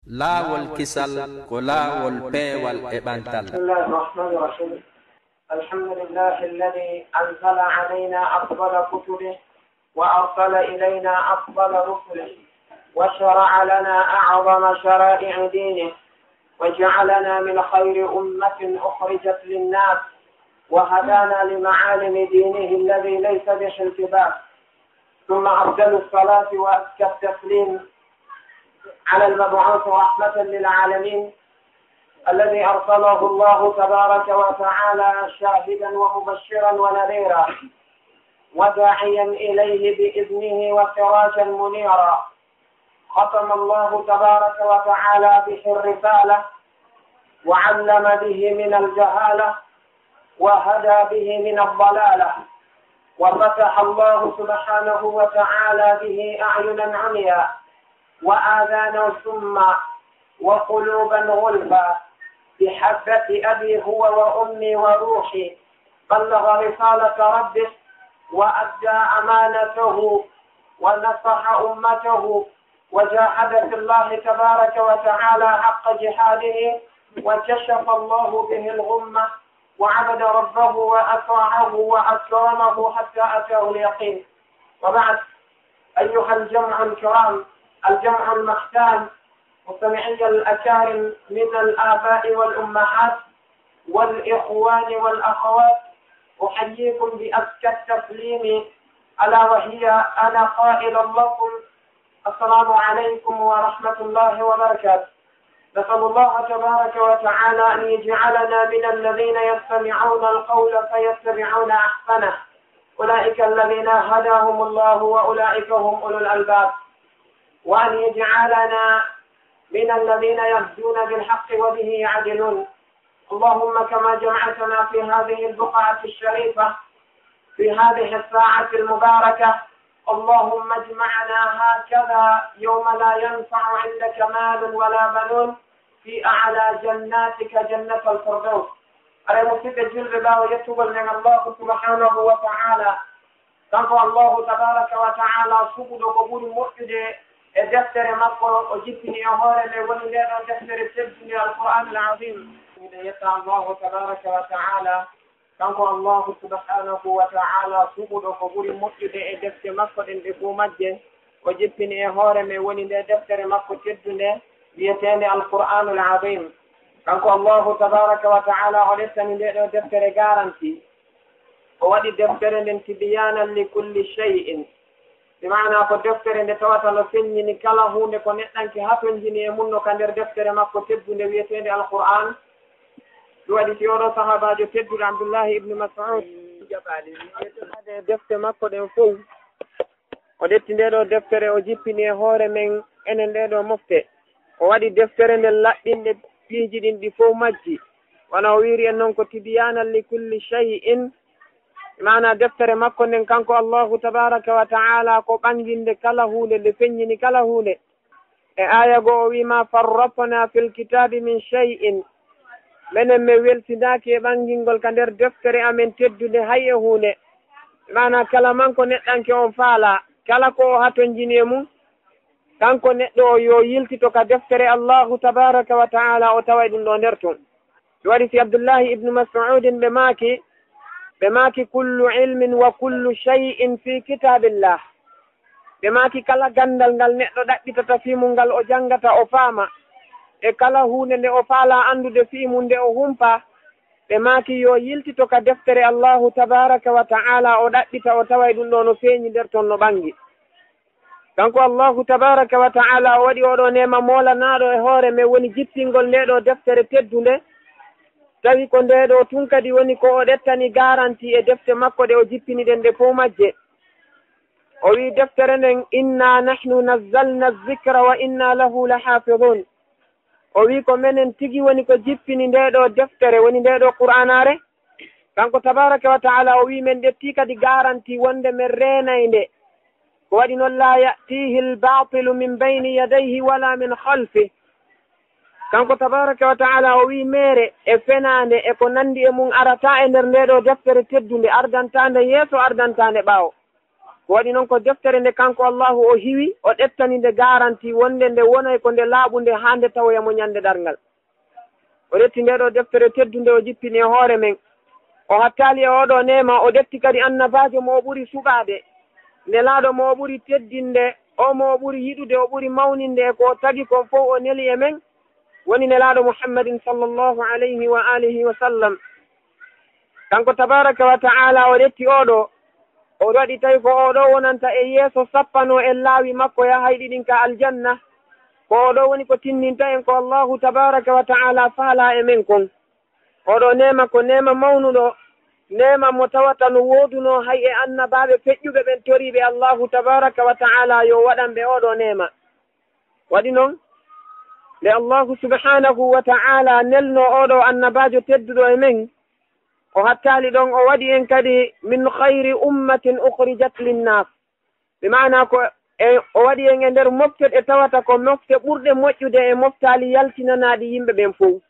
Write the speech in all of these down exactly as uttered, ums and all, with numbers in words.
Laawol kisal ko laawol peewal e ɓantal. بسم الله الرحمن الرحيم. الحمد لله الذي أنزل علينا أفضل كتبه وأرسل إلينا أفضل رسله وشرع لنا أعظم شرائع دينه وجعلنا من خير أمة أخرجت للناس وهدانا لمعالم دينه الذي ليس به التباس ثم أفضل الصلاة وأزكى التسليم على المبعوث رحمة للعالمين الذي أرسله الله تبارك وتعالى شاهدا ومبشرا ونذيرا وداعيا إليه بإذنه وسراجا منيرا ختم الله تبارك وتعالى به الرسالة وعلم به من الجهالة وهدى به من الضلالة وفتح الله سبحانه وتعالى به أعينا عميا وآذانا صما وقلوبا غلفا بحبة أبي هو وأمي وروحي بلغ رسالة ربه وأدى أمانته ونصح أمته وجاهد في الله تبارك وتعالى حق جهاده وكشف الله به الغمة وعبد ربه وأطاعه وأكرمه حتى أتاه اليقين. وبعد، أيها الجمع الكرام، الجمع المختال، مستمعي الأكارم من الآباء والأمهات والإخوان والأخوات، أحييكم بأزكى التسليم، ألا وهي أنا قائلا لكم: السلام عليكم ورحمة الله وبركاته. نسأل الله تبارك وتعالى أن يجعلنا من الذين يستمعون القول فيتبعون أحسنه، أولئك الذين هداهم الله وأولئك هم أولو الألباب، وأن يجعلنا من الذين يهدون بالحق وبه يعدلون. اللهم كما جمعتنا في هذه البقعة الشريفة في هذه الساعة المباركة، اللهم اجمعنا هكذا يوم لا ينفع عندك مال ولا بنون في أعلى جناتك جنة الفردوس. Aray musidɓe julɓe, ɓaawo yettugol men Allahu subhanahu wa ta'ala, kanko Allahu tabaraka wa ta'ala suɓuɗo ko ɓuri moƴƴude e deftere makko, o jippini e hoore men woni nde ɗo deftere teddunde Alqur'an al-Azim. Miɗo yetta Allahu tabaraka wa ta'ala, kanko Allahu subhanahu wa ta'ala suɓuɗo ko ɓuri moƴƴude e defte makko ɗen ɗe fof majje, o jippini e hoore men woni nde deftere makko teddunde wiyeteende Alqur'anul Azim. Kanko Allahu tabaraka wa ta'ala o ɗettani nde ɗo deftere garanti. O waɗi deftere nden tibyanan li kulli shay'in. Bi maana ko deftere nde tawata no feññini kala huunde ko neɗɗanke hatonjini e mun no ka nder deftere makko teddunde wiyeteende Alqur'an. Ɗum waɗi si oɗo sahaabaajo tedduɗo Abdullahi ibnu Mas'ud jaɓaali wiyeteende defte makko ɗen fow. O ɗetti nde ɗo deftere o jippini e hoore men enen ɗe ɗo mofte. O waɗi deftere nden laɓɓinɗe piiji ɗin ɗi fow majji. Wano o wiiri en non ko tibyanan li kulli shay'in. Maana deftere makko nden kanko Allahu tabaraka wa ta'ala ko ɓanginde kala huunde, nde feññini kala huunde. E aaya goo o wii ma farratna fil kitaabi min shay'in. Menen men welsindaaki e ɓangingol ka nder deftere amen teddunde hay e huunde. Maana kala man ko neɗɗanke on faalaa, kala ko o hatonjini e mun, kanko neɗɗo o yo yiltito ka deftere Allahu tabaraka wa ta'ala o taway ɗum ɗo nder ton. Ɗum waɗi si Abdullahi ibnu Mas'udin ɓe maaki, ɓe maaki kullu ilmin wa kullu shay'in fi kitaabillah. Ɓe maaki kala ganndal ngal neɗɗo ɗaɓɓitata fii mun ngal o janngata o faama, e kala huunde nde o faalaa anndude fii mun nde o humpaa, ɓe maaki yo yiltito ka deftere Allahu tabaraka wa ta'ala o ɗaɓɓita o taway ɗum ɗo no feeñi nder ton no ɓanngi. Kanko Allahu tabaraka wa ta'ala o waɗi oɗo neema moolanaaɗo e hoore men woni jippingol nde ɗo deftere teddunde, tawi ko nde ɗo tun kadi woni ko o ɗettani garanti e defte makko ɗe o jippini ɗen ɗe fow majje. O wii deftere nden, inna nahnu nazzalna zikra wa inna lahu lahafidun. O wii ko menen tigi woni ko jippini nde ɗo deftere, woni nde ɗo Qur'aanaare. Kanko tabaraka wa ta'ala o wii men ɗettii kadi garanti wonde men reenay nde. Ko waɗi non, la ya'tihi al-batilu min bayni yadayhi wala min khalfih. Kanko tabaraka wa ta'ala o wii meere e fenaande e ko nandi e mun arataa e nder nde ɗo deftere teddunde, ardantaa nde yeeso, ardantaa nde ɓaawo. Ko waɗi noon ko deftere nde kanko Allahu o hiwi, o ƴettani nde garanti wonde nde wonay ko nde laaɓunde haa nde tawoya mo ñande darngal. O ƴetti nde ɗo deftere teddunde o jippini e hoore men. O hattaali e oɗo neema, o ƴetti kadi annabaajo mo o ɓuri suɓaade, nelaaɗo mo o ɓuri teddinde, o mo o ɓuri yiɗude, o ɓuri mawninde e ko o tagi kon fof o neli e men, woni nelaaɗo Muhammadin sallallahu alayhi wa alihi wa sallam. Kanko tabaraka wa ta'ala o ƴetti oɗo, o waɗi tawi ko oɗo wonanta e yeeso sappano en laawi makko yahayɗi ɗin ka aljanna. Ko oɗo woni ko tinninta en ko Allahu tabaraka wa ta'ala faala e men kon. Oɗo neema ko neema mawnuɗo, neema mo tawata no woodunoo hay e annabaaɓe feƴƴuɓe ɓen toriiɓe Allahu tabaraka wa ta'ala yo waɗan ɓe oɗo neema. Waɗi noon, nde Allahu subhanahu wa ta'ala nelno oɗo annabaajo tedduɗo e men, o hattaali ɗon, o waɗi en kadi min khayri ummatin ukhrijat linnas. Bi maana ko e, o waɗi en e nder mofte ɗe tawata ko mofte ɓurɗe moƴƴude e moftaali yaltinanaaɗi yimɓe ɓen fow.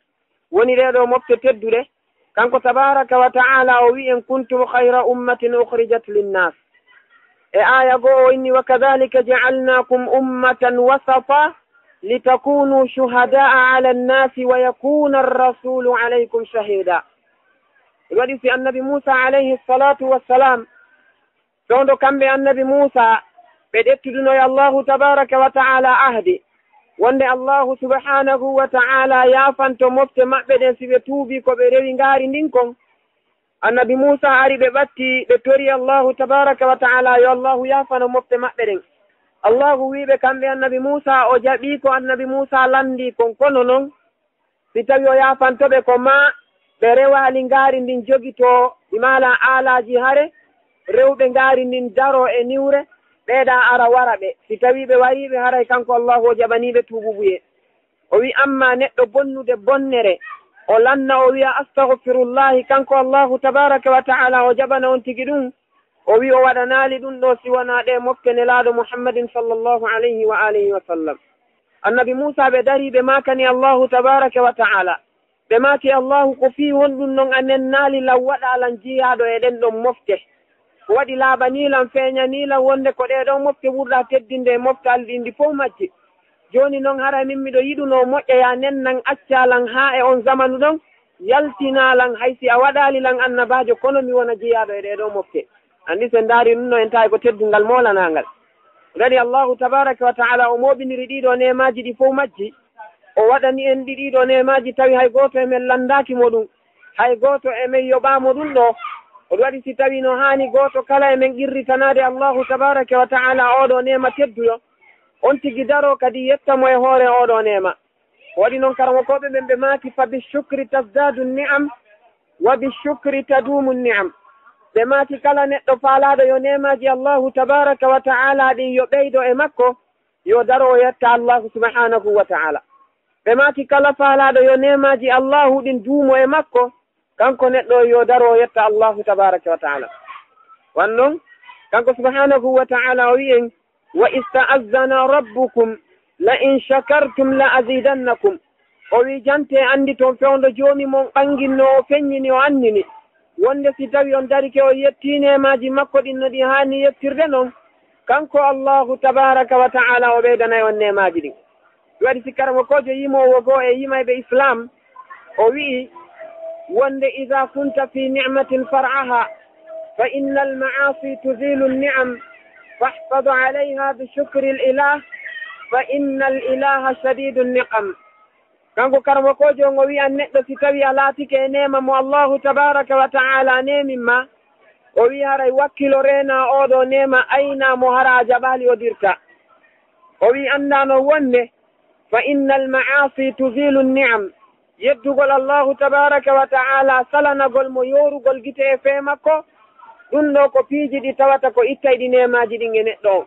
Woni ɗee ɗoo mofte tedduɗe, kanko tabaraka wa ta'ala o wi'i en, "Kuntum khayra ummatin ukhrijat linnas." E aaya goo o inni, "Wa kadhalika ja'alnakum ummatan wasata litakunu shuhada'a 'ala an-nasi wa yakuna ar-rasulu 'alaykum shahida." Ɗum waɗi si annabi Muusa alayhi salatu wassalam, fewndo kamɓe annabi Muusa, ɓe ƴettuduno e Allahu tabaraka wa ta'ala ahdi, wonde Allahu subhanahu wa ta'ala yaafanto mofte maɓɓe ɗen si ɓe tuubii ko ɓe rewi ngaari ndin kon. Annabi Muusa ari, ɓe ɓatti, ɓe tori Allahu tabaraka wa ta'ala yo Allahu yaafano mofte maɓɓe ɗen. Allahu wi'i ɓe kamɓe annabi Muusa, o jaɓii ko annabi Muusa landii kon, kono non, si tawi o yaafanto ɓe ko maa ɓe rewaali ngaari ndin jogitoo, bi maana aalaaji hare, rewɓe ngaari ndin daroo e niwre, ɓeyda ara wara ɓe. Si tawi ɓe warii ɓe, haray kanko Allahu o jaɓanii ɓe tuubuubuyee. O wi'i, amma neɗɗo bonnude bonnere, o lanna, o wi'a, "Astaghfirullahi," kanko Allahu tabaraka wa ta'ala o jaɓana on tigi ɗum. O wi'i o waɗanaali ɗum ɗo si wonaa ɗe mofte Nelaaɗo Muhammadin sallallahu alayhi wa alihi wa sallam. Annabi Muusa ɓe darii, ɓe maakani Allahu tabaraka wa ta'ala. Ɓe maaki Allahu, "Ko fii honɗum non a nennaali lan waɗaa lan jiyaaɗo e ɗen ɗon mofte? Ko waɗi laaɓanii lan, feeñanii lan wonde ko ɗee ɗoo mofte ɓurɗaa teddinde e moftaali ɗin ɗi fow majji? Jooni non, haray min miɗo yiɗunoo moƴƴa, yaa nennan, accaa lan haa e on zamanu ɗon, yaltinaa lan, hay si a waɗaali lan annabaajo, kono mi wona jiyaaɗo e ɗee ɗoo mofte." Anndi, si en ndaari ɗum ɗo, en tawi ko teddungal moolanaangal. Gadi Allahu tabaraka wa ta'ala o mooɓiniri ɗii ɗoo neemaaji ɗi fow majji, o waɗani en ɗi ɗii ɗoo neemaaji, tawi hay gooto e men lanndaaki mo ɗum, hay gooto e men yoɓaa mo ɗum ɗo. O waɗi si tawi no haani gooto kala e men qirritanaade Allahu tabaraka wa ta'ala oo ɗoo neema tedduɗo, on tigi daroo kadi yetta mo e hoore oo ɗoo neema. Waɗi noon, karamokooɓe ɓen ɓe maaki, "Fa bi shukri tazdadu ni'am, wa bi shukri tadumu ni'am." Ɓe maaki, "Kala neɗɗo faalaaɗo yo neemaaji Allahu tabaraka wa ta'ala ɗin yo ɓeydo e makko, yo daro o yetta Allahu subhanahu wa ta'ala." Ɓe maaki, "Kala faalaaɗo yo neemaaji Allahu ɗin duumo e makko, kanko neɗɗo o yo daro o yetta Allahu tabaraka wa ta'ala." Wan noon, kanko subhanahu wa ta'ala o wi'i en, "Wa ista'azzana rabbukum la in shakartum la azidannakum." O wi'i, "Jante, anndi toon fewndo Joomi mon ɓanginno, o feññini, o annini, wonde si tawi on darike, on yettii neemaaji makko ɗin no ɗi haani yettirde non, kanko Allahu tabaraka wa ta'ala o ɓeydanay on neemaaji ɗin." Waɗi si karamokoojo yimoowo goo e yimayɓe Islam, o wi'i wonde, "Iza kunta fi ni'matin far'aha, fa innal ma'asi tuzilu ni'am, fahfad alayha bi shukri al ilah, fa innal ilaha shadidu niqam." Kanko karamokoojo on o wi'an neɗɗo, si tawi a laatike e neema mo Allahu tabaraka wa ta'ala neemin ma, o wi'i haray wakkilo reenaa oo ɗoo neema, aynaa mo hara a jaɓaali o dirta. O wi'i anndaa non wonde, "Fa innal ma'asi tuzilu ni'am." Yeddugol Allahu tabaraka wa ta'ala, salanagol mo yoorugol gite e fee makko, ɗum ɗoo ko piiji ɗi tawata ko ittay ɗi neemaaji ɗin e neɗɗo on.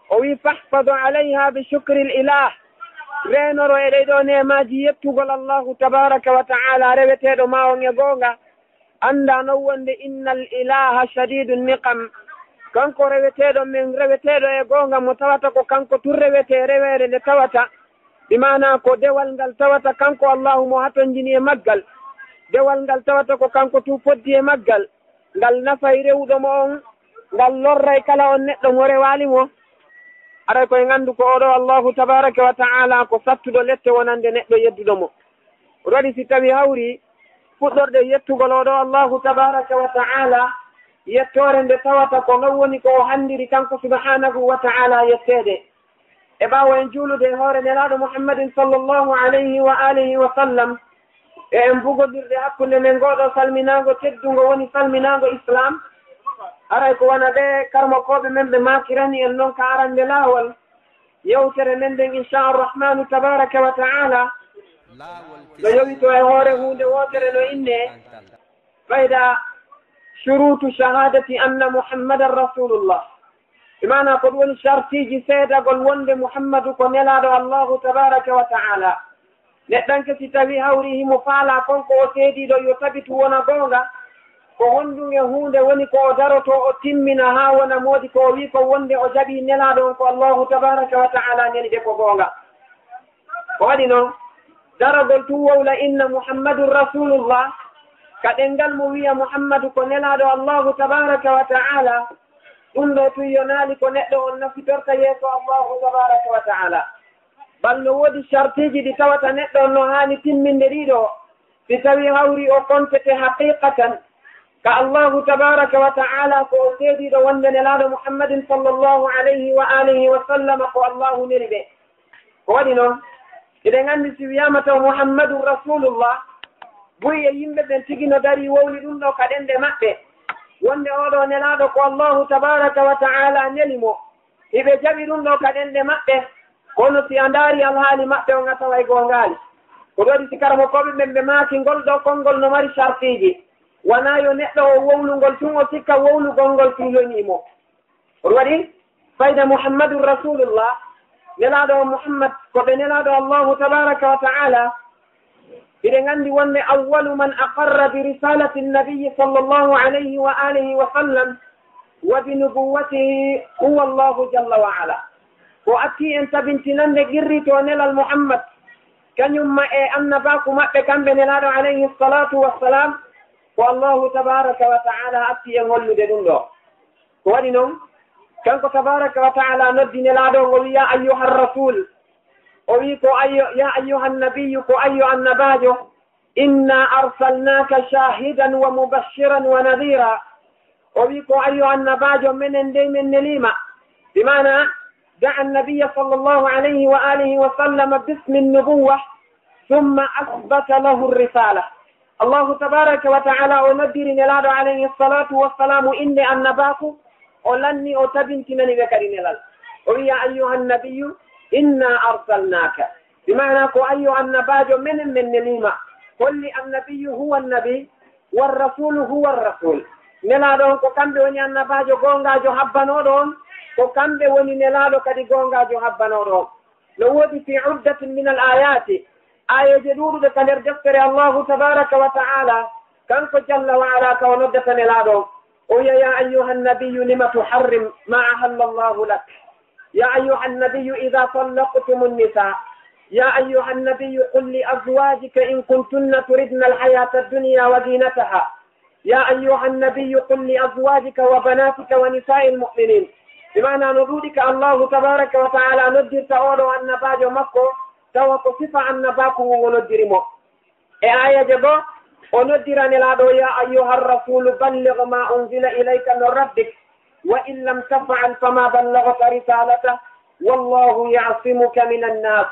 O wi'i, "Fahfadu alayha bi shukri l ilah." Reenoro e ɗee ɗoo neemaaji yettugol Allahu tabaraka wa ta'ala reweteeɗo ma on e goonga. Anndaa non wonde innal ilaha shadidu niqam. Kanko reweteeɗo men, reweteeɗo e goonga mo tawata ko kanko tun rewetee reweere nde tawata, bi maana ko dewal ngal tawata kanko Allahu mo hatonjini e maggal. Dewal ngal tawata ko kanko tun foddi e maggal. Ngal nafay rewuɗo mo on, Ngal lorray kala on neɗɗo mo rewaali mo. Aray ko en anndu ko oo ɗoo Allaahu tabaaraka wa ta'aalaa ko sattuɗo lette wonande neɗɗo yedduɗo mo. Ɗum waɗi si tawii hawri fuɗɗorde yettugol oo ɗoo Allaahu tabaaraka wa ta'aalaa, yettoore nde tawata ko non woni ko o hanndiri kanko subhaanahu wa ta'aalaa yetteede. E ɓaawo en juulude e hoore Nelaaɗo Muhammadin sallallahu alayhi wa alihi wa sallam, e en bugodirde hakkunde men ngoo ɗoo salminaango teddungo woni salminaango Islaam, aray ko wona ɓee karmokooɓe men ɓe maakirani en non ka arande laawol yewtere men nden, inshaa Arrahmaanu tabaaraka wa ta'aalaa, no yowitoo e hoore huunde wootere no innee, fayda shuruutu shahaadati anna Muhammadan Rasuulullah. E maanaa ko ɗum woni sartiiji seedagol wonde Muhammadu ko nelaaɗo Allaahu tabaaraka wa ta'aalaa. Neɗɗanke si tawii hawri himo faalaa kon ko o seediiɗo yo tabitu wona goonga, ko honɗum e huunde woni ko o darotoo o timmina haa wona moodi ko o wi'i kon wonde o jaɓii nelaaɗo on ko Allaahu tabaaraka wa ta'aalaa neli ɓe ko goonga? Ko waɗi non, daragol tun wowla inna Muhammadun Rasuulullah, ka ɗenngal mo wi'a Muhammadu ko nelaaɗo Allaahu tabaaraka wa ta'aalaa, ɗum ɗoo tun yonaali ko neɗɗo on nafitorta yeeso Allaahu tabaaraka wa ta'aalaa. Bal no woodi sartiiji ɗi tawata neɗɗo on no haani timminde ɗii ɗoo, si tawii hawri o kontete haqiiqatan ka Allaahu tabaaraka wa ta'aalaa ko o seediiɗo wonde nelaaɗo Muhammadin sallallahu alayhi wa alihi wa sallama ko Allaahu neli ɓe. Ko waɗi non, hiɗen anndi si wiyaama taw Muhammadun Rasuulullah, buy e yimɓe ɓen tigi no darii wowli ɗum ɗoo ka ɗenɗe maɓɓe, wonde oo ɗoo nelaaɗo ko Allaahu tabaaraka wa ta'aalaa neli mo, hiɓe jaɓi ɗum ɗoo ka ɗenɗe maɓɓe, kono si a ndaarii alhaali maɓɓe on a taway goongaali. Ko ɗum waɗi si karamokooɓe ɓen ɓe maaki ngol ɗoo konngol no mari sartiiji, wanaa yo neɗɗo o wowlungol tun o sikka wowlugol ngol tun yonii mo. Ko ɗum waɗi fayda Muhammadun Rasuulullah, nelaaɗo on Muhammad, ko ɓe nelaaɗo Allaahu tabaaraka wa ta'aalaa. Hiɗen anndi wonde awwalu man aqarra bi risaalati nnabiyyi sallallahu alayhi wa alihi wa sallam wa bi nubuwwatihi huwa Allaahu jalla wa ala. Ko attii en tabintinande girritoo nelal Muhammad, kañum ma e annabaaku maɓɓe kamɓe nelaaɗo alayhi salaatu wa salaam, ko Allaahu tabaaraka wa ta'aalaa attii en hollude ɗum ɗoo. Ko waɗi non, kanko tabaaraka wa ta'aalaa noddi nelaaɗo on, o wi'i, "Yaa ayyuhar rasuul." O wi'i, "Ko ayyo, yaa ayyuhan nabiyyu, ko ayyo annabaajo. Innaa arsalnaaka shaahidan wa mubashiran wa nadhiira." O wi'i, "Ko ayyo annabaajo, menen dey men neliima." Bi maanaa, da'a annabiyya sallallahu alayhi wa alihi wa sallama bismi nubuwwa, summa asbata lahu risaala. Allaahu tabaaraka wa ta'aalaa o noddiri nelaaɗo alayhi salaatu wa salaamu innde annabaaku, o lanni, o tabintinani ɓe kadi nelal. O wi'i, "Yaa ayyuhan nabiyyu, innaa arsalnaaka." Bi maanaa ko ayyo annabaajo, menen men neliima. Holli annabiyyu huwa annabi, war rasuulu huwa rasuul. Nelaaɗo on ko kamɓe woni annabaajo goongaajo habbanooɗo on, ko kamɓe woni nelaaɗo kadi goongaajo habbanooɗo on. No woodi fi uddatin min al ayaati, aayeeje ɗuuɗuɗe ka nder deftere Allaahu tabaaraka wa ta'aalaa, kanko jalla wa alaa ka o noddata nelaaɗo on. O wi'a, "Yaa ayyuhan nabiyyu lima tuharrim maa ahalla Allaahu lak. Yaa ayyuhan nabiyyu idaa tallaqtumun nisaa. Yaa ayyuhan nabiyyu qul li azwaajika in kuntunna turidna al hayaata ad-dunyaa wa ziinatahaa." Yaa ayyuhan nabiyyu qul li azwaajika wa banaatika wa nisaa'il mu'miniin. Bi maanaa no ɗuuɗi ka Allaahu tabaaraka wa ta'aalaa noddirta oo ɗoo annabaajo makko, tawa ko sifa annabaaku ngun o noddiri mo. E aayeeje goo, o noddira nelaaɗo, "Yaa ayyuhar rasuulu balligh maa unzila ilayka min rabbik, wa in lam taf'al famaa ballaghta risaalatah, wallaahu ya'simuka minan naas."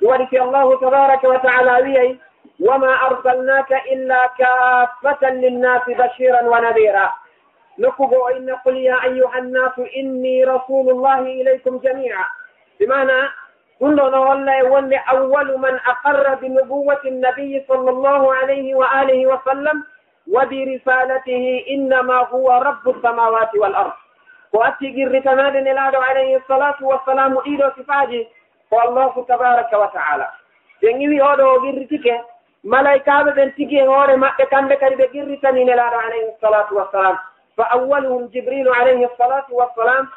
Ɗum waɗi si Allaahu tabaaraka wa ta'aalaa wi'ay, "Wa maa arsalnaaka illaa kaaffatan linnaasi bashiiran wa nadhiiraa." Nokku goo o inna, "Qul yaa ayyuhan naasu innii rasuulullaahi ilaykum jamii'aa." Bi maanaa, ɗum ɗoo no holla e wonde awwalu man aqarra bi nubuwwati nabiyyi sallallahu alayhi wa alihi wa sallam wa bi risaalatihi innamaa huwa rabbu samaawaati wal ard. Ko attii qirritanaade nelaaɗo alayhi salaatu wa salaamu ɗii ɗoo sifaaji, ko Allaahu tabaaraka wa ta'aalaa. Si en iwii oo ɗoo o qirritike, malaykaaɓe ɓen tigi e hoore maɓɓe, kamɓe kadi ɓe qirritanii nelaaɗo alayhi salaatu wa salaam. Fa awwaluhum Jibriilu alayhi salaatu wa salaam,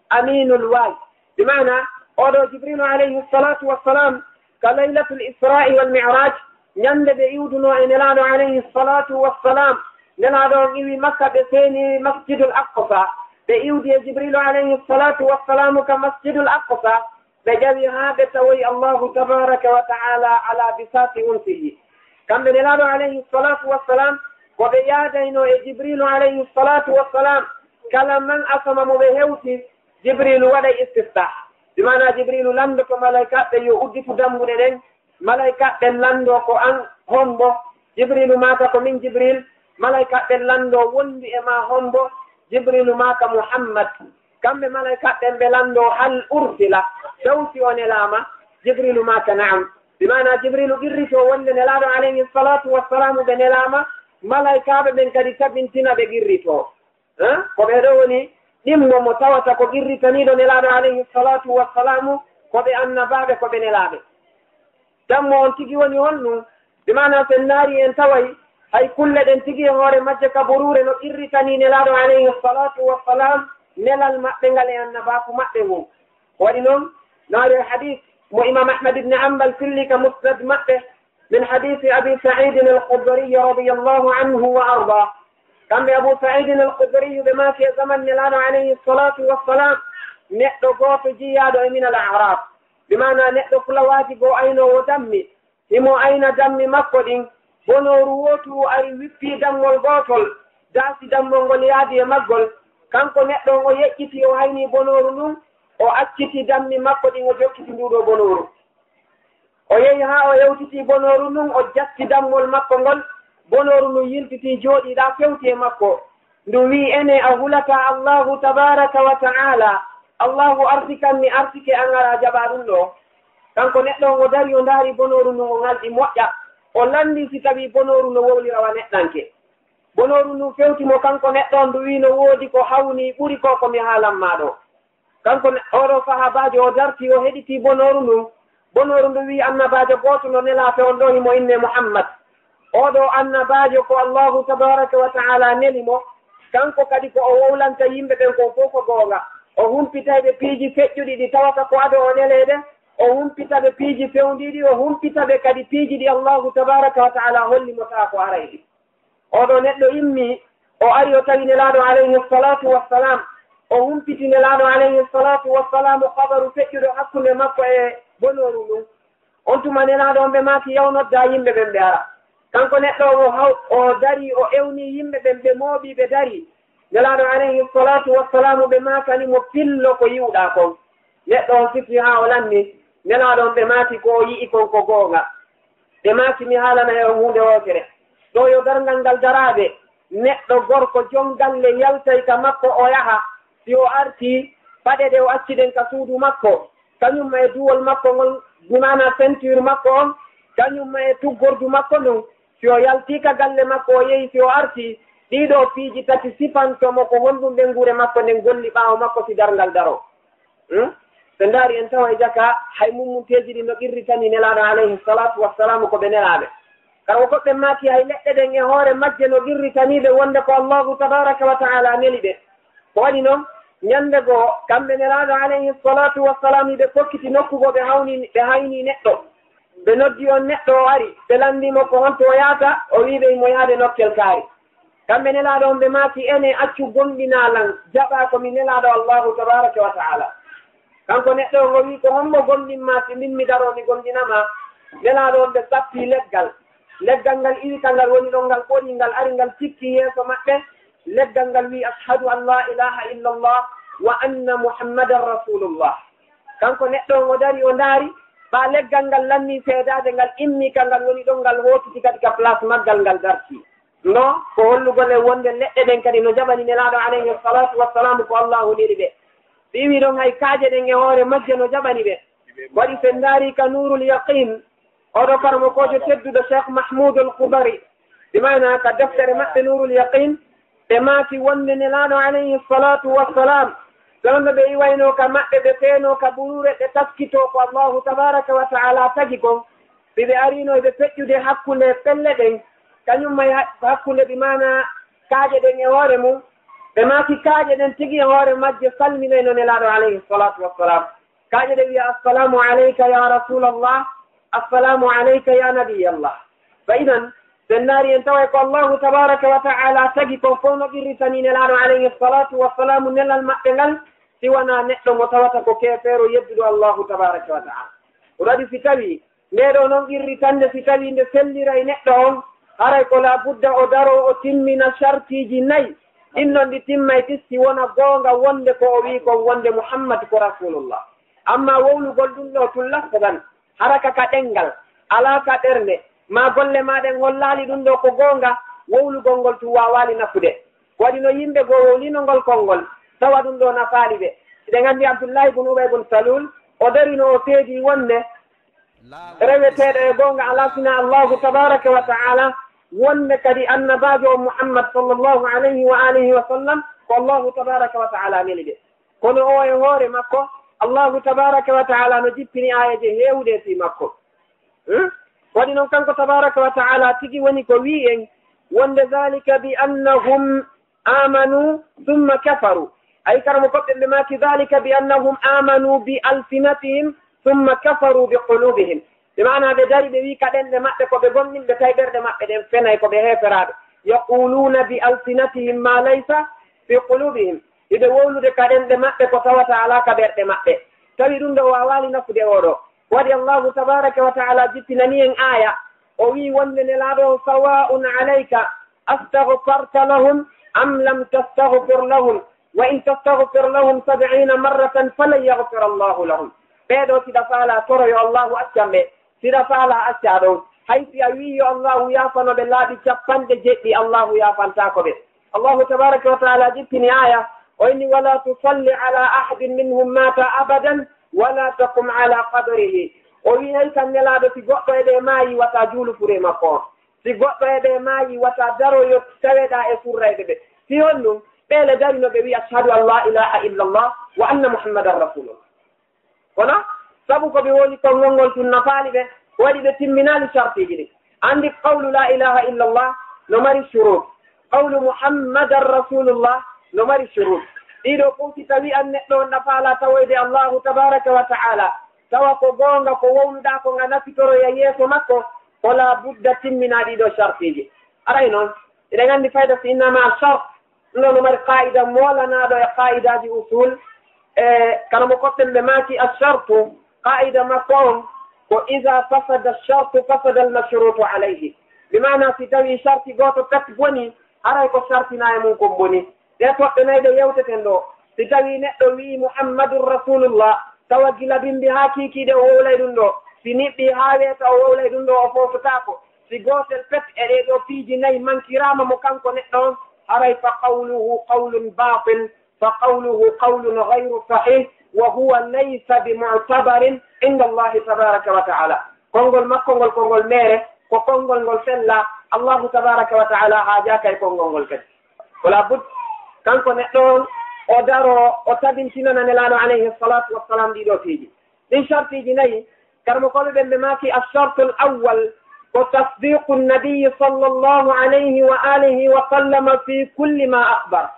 amiinul wahyi. Bi maanaa, oo ɗoo Jibriilu alayhi salaatu wa salaam, ka laylatul Israa'i wal Mi'raaj, ñande ɓe iwdunoo e nelaaɗo alayhi salaatu wa salaam, nelaaɗo on iwi Makka, ɓe seeni Masjidul Aqsa. ɓe iwdi e Jibrilu alayhi salatu wassalamu ka Masjidul Aqsa, ɓe ƴawi haa ɓe tawoyi Allahu tabaraka wa ta'ala ala bisati unsihi. Kamɓe Nelaaɗo alayhi salatu wassalam, ko ɓe yaadayno e Jibrilu alayhi salatu wassalam, kala man asama mo ɓe hewti, Jibrilu waɗay istiftah. Bi maana Jibrilu landoto malaykaaɓe yo udditu dambuɗe ɗen, malaykaaɓe lando ko an hombo, Jibrilu maaka ko min Jibril, malaykaaɓe lando wondi e ma hombo, Jibrilu maaka Muhammad. Kamɓe malaykaaɓe ɓe lando hal ursila, taw si o nelaama, Jibrilu maaka na'am. Bi maana Jibrilu qirrito wonde Nelaaɗo alayhi salatu wassalamu ɓe nelaama, malaykaaɓe ɓen kadi tabintina ɓe qirrito. Hein? Ko ɓee ɗoo woni ɗimmo mo tawata ko qirritaniiɗo Nelaaɗo alayhi salatu wassalamu, ko ɓe annabaaɓe, ko ɓe nelaaɓe. Dammo on tigi woni honɗum? Bi maana sen ndaari en taway hay kulle ɗen tigi e hoore majje ka buruure no qirritanii Nelaaɗo alayhi salatu wassalam nelal maɓɓe ngal e annabaaku maɓɓe ngun. Ko waɗi non, no ari e hadis mo Imam Ahmad ibn Hanbal filli ka Musnad maɓɓe, min hadisi Abi Sa'idin al-Khudri radiyallahu anhu wa arda. Kamɓe Abu Sa'idin al-Khudri ɓe maaki e zaman Nelaaɗo alayhi salatu wassalam, neɗɗo gooto jiyaaɗo e minal a'rab, bi maana neɗɗo fulawaaji goo aynoowo dammi, himo ayna dammi makko ɗin, bonooru wooturu ari wippii dammol gootol, daasi dammol ngol yaadi e maggol. Kanko neɗɗo on o yeƴƴiti, o hayni bonooru ndun, o acciti dammi makko ɗin, o jokkiti nduu ɗoo bonooru. O yehi haa o hewtiti bonooru ndun, o jatti dammol makko ngol, bonooru ndun yiltiti jooɗii ɗaa fewti e makko. Ndu wi'i, "Enee, a hulataa Allaahu tabaaraka wa ta'aala? Allaahu arsikan mi arsike an araa jaɓaa ɗum ɗoo." Kanko neɗɗo on o dari, o ndaari bonooru ndun, o ŋalɗi moƴƴa. O lanndii si tawii bonooru no wowlira wa neɗɗanke. Bonooru ndun fewti mo kanko neɗɗo on, ndu wi'i no woodi ko hawnii ɓuri ko ko mi haalan maa ɗoo. Kanko ne, oo ɗoo sahaabaajo o dartii, o heɗitii bonooru ndun. Bonooru ndun wi'i, "Annabaajo gooto no nelaa, te on ɗoo himo innee Muhammad." Oo ɗoo annabaajo ko Allaahu tabaaraka wa ta'aala neli mo. Kanko kadi ko o wowlanta yimɓe ɓen kon fow ko goonga. O humpitay ɓe piiji feƴƴuɗi ɗi tawata ko adoo o nelee ɗen. O humpita ɓe piiji fewndiiɗi, o humpita ɓe kadi piiji ɗi Allaahu tabaaraka wa ta'aala holli mo taa ko aray ɗi. Oo ɗoo neɗɗo immii, o ari o tawi Nelaaɗo alayhi salatu wassalam, o humpiti Nelaaɗo alayhi salatu wassalam kabaru feƴƴuɗo hakkunde makko e bonooru ndun. On tuma Nelaaɗo on ɓe maaki, "Yaw noddaa yimɓe ɓen ɓe ara." Kanko neɗɗo on o haw-, o darii, o ewnii yimɓe ɓen, ɓe mooɓii, ɓe darii. Nelaaɗo alayhi salatu wassalamu ɓe maakani mo, "Fillo ko yi'uɗaa kon." Neɗɗo on fifi haa o lanni. Nelaaɗo on ɓe maaki, "Ko o yi'i kon ko goonga." Ɓe maaki, "Mi haalanay on huunde wootere. Ɗoo yo darngal ngal daraaɓe, neɗɗo gorko jon galle yaltay ka makko, o yaha. Si o artii, paɗe ɗe o acci ɗen ka suudu makko, kañum e duwol makko ngol, bi maana ceinture makko on, kañum e tuggordu makko ndun, si o yaltii ka galle makko, o yehi, si o artii, ɗii ɗoo piiji tati sifanto mo ko honɗum ɓeynguure makko nden golli ɓaawo makko si darngal daroo." Hmm? So ndaari en tawa e jaka hay mummunteeji ɗin no qirritanii Nelaaɗo alayhi salatu wassalamu ko ɓe nelaaɓe. Kara woɓɓe maaki hay leɗɗe ɗen e hoore majje no qirritanii ɓe wonde ko Allaahu tabaaraka wa ta'aala neli ɓe. Ko waɗi non, ñande goo, kamɓe Nelaaɗo alayhi salatu wassalam, ɓe kokkiti nokku goo, ɓe hawni, ɓe hayni neɗɗo. Ɓe noddi on neɗɗo, o ari. Ɓe lanndii mo ko honto o yahata, o wi'i ɓe himo yaade nokkel kaari. Kamɓe Nelaaɗo on ɓe maaki, "Enee, accu gomɗinaa lan, jaɓaa ko mi Nelaaɗo Allaahu tabaaraka wa ta'aala." Kanko neɗɗo on o wi'i, "Ko hombo gomɗinmaa si min mi daroo mi gomɗina maa?" Nelaaɗo on ɓe sappii leggal. Leggal ngal iwi ka ngal woni ɗon ngal ɓorii, ngal ari ngal tikki yeeso maɓɓe. Leggal ngal wi'i, "Ashhadu an laa ilaaha illallah wa anna Muhammadan rasuulullah." Kanko neɗɗo on o dari o ndaari, ɓaa leggal ngal lannii seedaade, ngal immii ka ngal woni ɗon, ngal hootiti kadi ka place maggal ngal dartii. No ko hollugol en wonde leɗɗe ɗen kadi no jaɓani Nelaaɗo alayhi salatu wassalamu ko Allaahu neli ɓe. Ɓe iwi ɗon hay kaaƴe ɗen e hoore majje no jaɓani ɓe. Waɗi sen ndaari ka Nuurul Yaqiin, oɗo karamokoojo tedduɗo Cheikh Mahmoud Al Khoudary, bi maana ka deftere maɓɓe Nuurul Yaqiin, ɓe maaki wonde Nelaaɗo alayhi salatu wassalam, so wonno ɓe iwaynoo ka maɓɓe, ɓe feenoo ka buruure, ɓe taskitoo ko Allaahu tabaaraka wa ta'aala tagi kon, si ɓe ariino eɓe feƴƴude hakkunde pelle ɗen, kañum may ha-, hakkunde bi maana kaaƴe ɗen e hoore mum, ɓe maaki kaaƴe ɗen tigi e hoore majje salminayno Nelaaɗo alayhi salatu wassalam. Kaaƴe ɗe wi'a, "Assalamu alayka ya Rasulallah, assalamu alayka ya Nabiyallah." Fa idan, Sen ndaari en taway ko Allahu tabaraka wa ta'ala tagi kon fow no qirritanii Nelaaɗo alayhi salatu wa salamu nelal maɓɓe ngal, si wanaa neɗɗo mo tawata ko keefeero yedduɗo Allahu tabaraka wa ta'ala. Ko waɗi si tawii ndee ɗoo non qirritannde, si tawii nde selliray neɗɗo on, haray ko laa budda o daroo o timmina sartiiji nay. Ɗin non ɗi timmay tis si wona goonga wonde ko o wi'i kon wonde Muhammad ko Rasulullah. Amma wowlugol ɗun ɗoo tun lafzan, hara ka ka ɗenngal, alaa ka ɓernde, maa golle maa ɗen hollaali ɗun ɗoo ko goonga, wowlugol ngol tun waawaali nafude. Ko waɗi no yimɓe goo wowlino ngol konngol, tawa ɗun ɗoo nafaali ɓe. Hiɗen anndi Abdullahi bun Ubay bun Salul, o darino o seedii wonde reweteeɗo e goonga alaa sinaa Allahu tabaraka wa ta'ala, wonde kadi annabaajo on Muhammad sallallahu alayhi wa alihi wa sallam ko Allahu tabaraka wa ta'ala neli ɓe. Kono o e hoore makko, Allahu tabaraka wa ta'ala no jippini aayeeje heewuɗe fii makko. Hmm? Waɗi non kanko tabaraka wa ta'ala tigi woni ko wi'i en wonde, "Zalika bi annahum amanu thumma kafaru." Ay, karamokooɓe ɓe maaki, "Zalika bi annahum amanu bi alsinatihim thumma kafaru bi qulubihim." Ɓe maana ɓe dari ɓe wi'i ka ɗenɗe maɓɓe ko ɓe gomɗinɓe, tawi ɓerɗe maɓɓe ɗen fenay, ko ɓe heeferaaɓe. "Yaquluna bi alsinatihim ma laysa fi qulubihim." Hiɓe wowlude ka ɗenɗe maɓɓe ko tawata alaa ka ɓerɗe maɓɓe. Tawi ɗun ɗoo waawaali nafude oo ɗoo. Waɗi Allahu tabaraka wa ta'ala jippinani en aaya. O wi'i wonde Nelaaɗo on, "Sawa'un alayka astaghfarta lahum am lam tastaghfir lahum, wa in tastaghfir lahum sab'ina marratan falan yaghfira Allahu lahum." Ɓee ɗoo, si ɗa faalaa toro yo Allahu accan ɓe, si ɗa faalaa accaa ɗon. Hay si a wi'i yo Allahu yaafano ɓe laaɓi cappanɗe jeɗɗi, Allahu yaafantaako ɓe. Allahu tabaraka wa ta'ala jippini aaya, o inni, "Wala tusalli ala ahadin minhum mata abadan, wala taqum ala qabrihi." O wi'i, hay kan Nelaaɗo, si goɗɗo e ɓe maayi, wata juulu furee makko on. Si goɗɗo e ɓe maayi, wata daroyo taweɗaa e furrayɓe ɓe. Si honɗun? Ɓee le darino ɓe wi'i, "Ashhadu an la ilaha illallah wa anna Muhammadan rasulullah." Kono, sabu ko ɓe wowli konngol ngol tun nafaali ɓe, waɗi ɓe timminaali sartiiji ɗin. Anndi qawlu la ilaha illallah no mari shurut. Qawlu Muhammadan rasulullah no mari shurut. Ɗii ɗoo fow si tawii an neɗɗo on ɗa faalaa tawoyde Allahu tabaraka wa ta'ala, tawa ko goonga ko wowluɗaa kon nga nafitoroya yeeso makko, ko laa budda timminaa ɗii ɗoo sartiiji. Aray non, hiɗen anndi fayda si innama shart, ɗun ɗoo no mari qaa'ida moolanaaɗo e qaa'idaaji usul. E karamokooɓe ɓe maaki, "Ashartu," qaa'ida makko on ko, "Iza fasada shartu fasada al-mashrutu alayhi." Bi maana, si tawii sharti gooto pet bonii, haray ko shartinaa e mun kon bonii. Ɗee toɓɓe nay ɗe yewteten ɗoo. Si tawii neɗɗo wi'i, "Muhammadun rasulullah," tawa gila bimbi haa kiikiiɗe o wowlay ɗun ɗoo. Si niɓɓii haa weeta o wowlay ɗun ɗoo, o foofotaako. Si gootel pet e ɗee ɗoo piiji nay mankiraama mo kanko neɗɗo on, haray fa qawluhu qawlun batil, fa qawluhu qawlun ghayru sahih, wa huwa laysa bi mu'tabarin inda Allahi tabaraka wa ta'ala. Konngol makko ngol, konngol meere, ko konngol ngol fella. Allahu tabaraka wa ta'ala haajaaka e konngol ngol kadi. Wala but, kanko neɗɗo on, o daro, o tabintinana Nelaaɗo alayhi salatu wassalam ɗii ɗoo piiji. Ɗin shartiiji nayi, karamokooɓe ɓen ɓe maaki, "Ashartul awwal ko tasdiqu nabiyyi sallallahu alayhi wa alihi wa sallama fi kulli ma akhbar."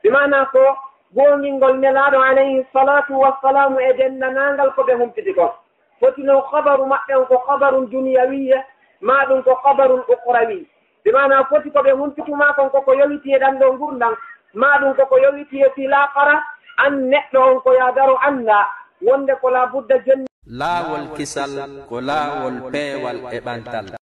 Bi maana ko goongingol Nelaaɗo alayhi salatu wassalamu e denndanangal ko ɓe humpiti kon. Foti non khabaru maɓɓe on ko khabarun duniyawiyya, maa ɗun ko khabarun ukhrawi. Bi maana foti ko ɓe humpituma kon ko ko yowitii e ɗan ɗoo ngurndan, maa ɗun ko ko yowitii e fii laakara, an neɗɗo on ko yaa daro anndaa wonde ko laa budda jonni. Laawol kisal ko laawol peewal e ɓantal.